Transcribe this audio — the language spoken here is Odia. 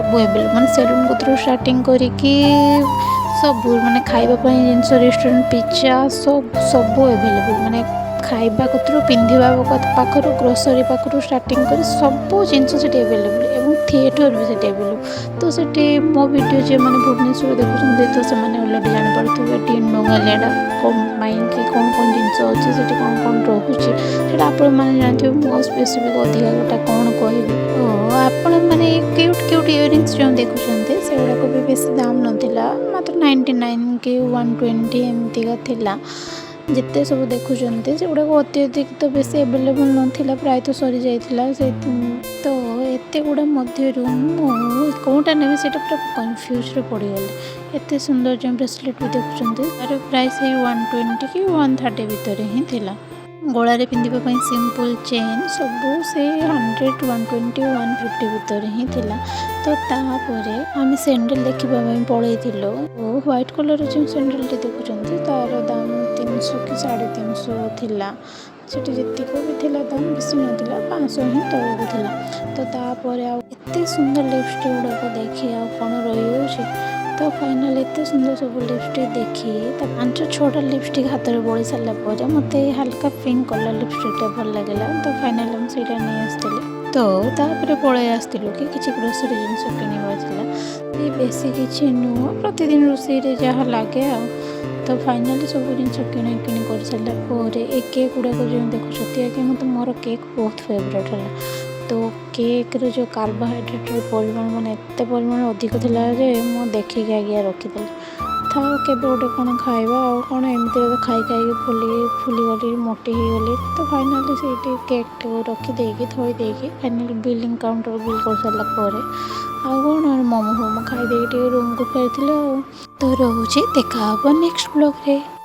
ସବୁ ଆଭେଲେବୁଲ୍। ମାନେ ସେଲୁନ୍ କତିରୁ ଷ୍ଟାର୍ଟିଂ କରିକି ସବୁ, ମାନେ ଖାଇବା ପାଇଁ ଜିନିଷ, ରେଷ୍ଟୁରାଣ୍ଟ, ପିଜ୍ଜା, ସବୁ ସବୁ ଆଭେଲେବୁଲ୍। ମାନେ ଖାଇବା କତିରୁ, ପିନ୍ଧିବା ପାଖରୁ, ଗ୍ରୋସରୀ ପାଖରୁ ଷ୍ଟାର୍ଟିଂ କରି ସବୁ ଜିନିଷ ସେଠି ଆଭେଲେବୁଲ୍ ଏବଂ ଥିଏଟର୍ ବି ସେଠି ଆଭେଲେବୁଲ୍। ତ ସେଠି ମୋ ଭିଡ଼ିଓ ଯେଉଁମାନେ ଭୁବନେଶ୍ୱର ଦେଖୁଛନ୍ତି, ତ ସେମାନେ ଅଲରେଡ଼ି ଜାଣିପାରୁଥିବେ ଡୁଙ୍ଗାଲିଆଟା କ'ଣ ପାଇଁ କି କ'ଣ କ'ଣ ଜିନିଷ ଅଛି ସେଠି, କ'ଣ କ'ଣ ରହୁଛି, ସେଇଟା ଆପଣମାନେ ଜାଣିଥିବେ। ମୁଁ ଆଉ ସ୍ପେସିଫିକ୍ ଅଧିକା ଗୋଟା କ'ଣ କହିବି? ଓ ଆପଣମାନେ କ୍ୟୁଟ୍ କ୍ୟୁଟ୍ ଇୟରିଙ୍ଗସ୍ ଯେଉଁ ଦେଖୁଛନ୍ତି, ସେଗୁଡ଼ାକ ବି ବେଶୀ ଦାମ୍ ନଥିଲା, ମାତ୍ର 99 କି 120 ଏମିତିକା ଥିଲା। ଯେତେ ସବୁ ଦେଖୁଛନ୍ତି, ସେଗୁଡ଼ାକ ଅତ୍ୟଧିକ ତ ବେଶୀ ଆଭେଲେବୁଲ୍ ନଥିଲା, ପ୍ରାୟତଃ ସରିଯାଇଥିଲା। ସେ ତ ଏତେ ଗୁଡ଼ା ମଧ୍ୟରୁ ମୁଁ କେଉଁଟା ନେବି, ସେଇଟା ପୁରା କନଫ୍ୟୁଜ୍ରେ ପଡ଼ିଗଲି। ଏତେ ସୁନ୍ଦର ଯେଉଁ ବ୍ରେସଲେଟ୍ ବି ଦେଖୁଛନ୍ତି, ତା'ର ପ୍ରାଇସ୍ ସେଇ 120 କି 130 ଭିତରେ ହିଁ ଥିଲା। ଗଳାରେ ପିନ୍ଧିବା ପାଇଁ ସିମ୍ପଲ୍ ଚେନ୍ ସବୁ ସେଇ 100, 120, 150 ଭିତରେ ହିଁ ଥିଲା। ତ ତାପରେ ଆମେ ସ୍ୟାଣ୍ଡେଲ୍ ଦେଖିବା ପାଇଁ ପଳେଇଥିଲୁ। ଓ ହ୍ୱାଇଟ୍ କଲର୍ର ଯେଉଁ ସ୍ୟାଣ୍ଡେଲ୍ଟି ଦେଖୁଛନ୍ତି, ତା'ର ଦାମ 300 କି 350 ଥିଲା। ସେଠି ଯେତିକ ବି ଥିଲା, ଦାମ ବେଶୀ ନଥିଲା, 500 ହିଁ ତଳକୁ ଥିଲା। ତ ତାପରେ ଆଉ ଏତେ ସୁନ୍ଦର ଲିପଷ୍ଟିକ୍ ଗୁଡ଼ାକ ଦେଖି ଆଉ କ'ଣ ରହିଯାଉଛି? ତ ଫାଇନାଲ୍ ଏତେ ସୁନ୍ଦର ସବୁ ଲିପଷ୍ଟିକ୍ ଦେଖି, ତା ପାଞ୍ଚ ଛଅଟା ଲିପଷ୍ଟିକ୍ ହାତରେ ବୋଳି ସାରିଲା ପରେ ମୋତେ ହାଲକା ପିଙ୍କ କଲର୍ ଲିପଷ୍ଟିକ୍ଟା ଭଲ ଲାଗିଲା। ତ ଫାଇନାଲ୍ ମୁଁ ସେଇଟା ନେଇ ଆସିଥିଲି। ତ ତାପରେ ପଳେଇ ଆସିଥିଲୁ କି କିଛି ଗ୍ରୋସରୀ ଜିନିଷ କିଣିବାର ଥିଲା। ଏ ବେଶୀ କିଛି ନୁହଁ, ପ୍ରତିଦିନ ରୋଷେଇରେ ଯାହା ଲାଗେ ଆଉ। ତ ଫାଇନାଲି ସବୁ ଜିନିଷ କିଣା କିଣି କରିସାରିଲା ପରେ ଏ କେକ୍ ଗୁଡ଼ାକ ଯେଉଁ ଦେଖୁଛନ୍ତି ଆଜ୍ଞା, ମୋତେ ମୋର କେକ୍ ବହୁତ ଫେବରେଟ୍ ହେଲା। ତ କେକ୍ର ଯେଉଁ କାର୍ବୋହାଇଡ୍ରେଟ୍ର ପରିମାଣ, ମାନେ ଏତେ ପରିମାଣ ଅଧିକ ଥିଲା ଯେ ମୁଁ ଦେଖିକି ଆଜ୍ଞା ରଖିଦେଲି। ଥାଉ, କେବେ ଗୋଟେ କ'ଣ ଖାଇବା ଆଉ କ'ଣ, ଏମିତିରେ ତ ଖାଇ ଖାଇକି ଫୁଲି ଫୁଲିଗଲି, ମୋଟି ହେଇଗଲି। ତ ଫାଇନାଲି ସେଇଠି କେକ୍ଟାକୁ ରଖିଦେଇକି, ଥୋଇ ଦେଇକି, ଫାଇନାଲି ବିଲିଂ କାଉଣ୍ଟର ବିଲ୍ କରିସାରିଲା ପରେ ଆଉ କ'ଣ, ମୋମୋ ଫୋମୋ ଖାଇଦେଇକି ଟିକେ ରୁମ୍କୁ ଫେରିଥିଲୁ ଆଉ। ତ ରହୁଛି, ଦେଖା ହେବ ନେକ୍ସଟ ବ୍ଲଗ୍ରେ।